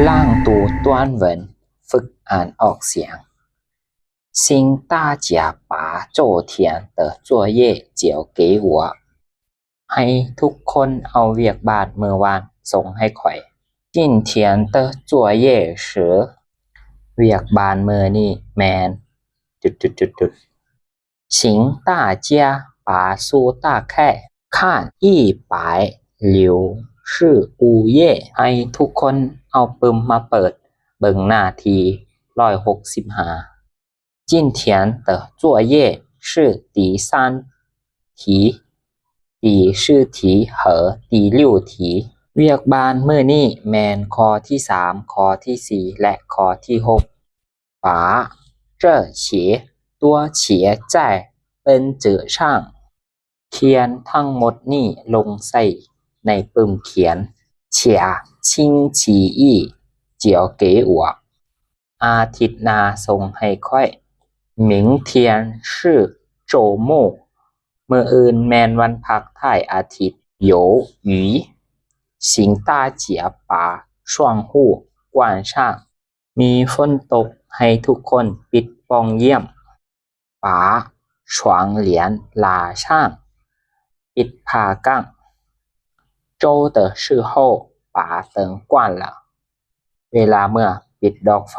朗读短文 ຝຶກອ່ານອອກສຽງ 请大家把昨天的作业交给我 ໃຫ້ທຸກຄົນເອົາວຽກບ້ານມື້ວານສົ່ງໃຫ້ຂ້ອຍ 今天的作业是 ວຽກບ້ານມື້ນີ້ແມ່ນ ຈຸດໆໆໆ 请大家把书打开，看一百六十五页 ໃຫ້ທຸກຄົນເອົາປຶ້ມມາເປີດເບິ່ງໜ້າທີຮ້ອຍຫົກສິບຫ້າ 今天的作业是第三题、第四题和第六题 ວຽກບ້ານມື້ນີ້ແມ່ນຂໍ້ທີສາມ ຂໍ້ທີສີ່ ແລະ ຂໍ້ທີຫົກ 把这些都写在本子上 ຂຽນທັງໝົດນີ້ລົງໃສ່ໃນປຶ້ມຂຽນ 请星期一交给我 ອາທິດໜ້າສົ່ງໃຫ້ຂ້ອຍ 明天是周末 ມື້ອື່ນແມ່ນວັນພັກທ້າຍອາທິດ 有雨，请大家把窗户关上 ມີຝົນຕົກ ໃຫ້ທຸກຄົນປິດປ່ອງຢ້ຽມ 把窗帘拉上 ປິດຜ້າກັ້ງ 走的时候把灯关了 ເວລາເມືອປິດດອກໄຟ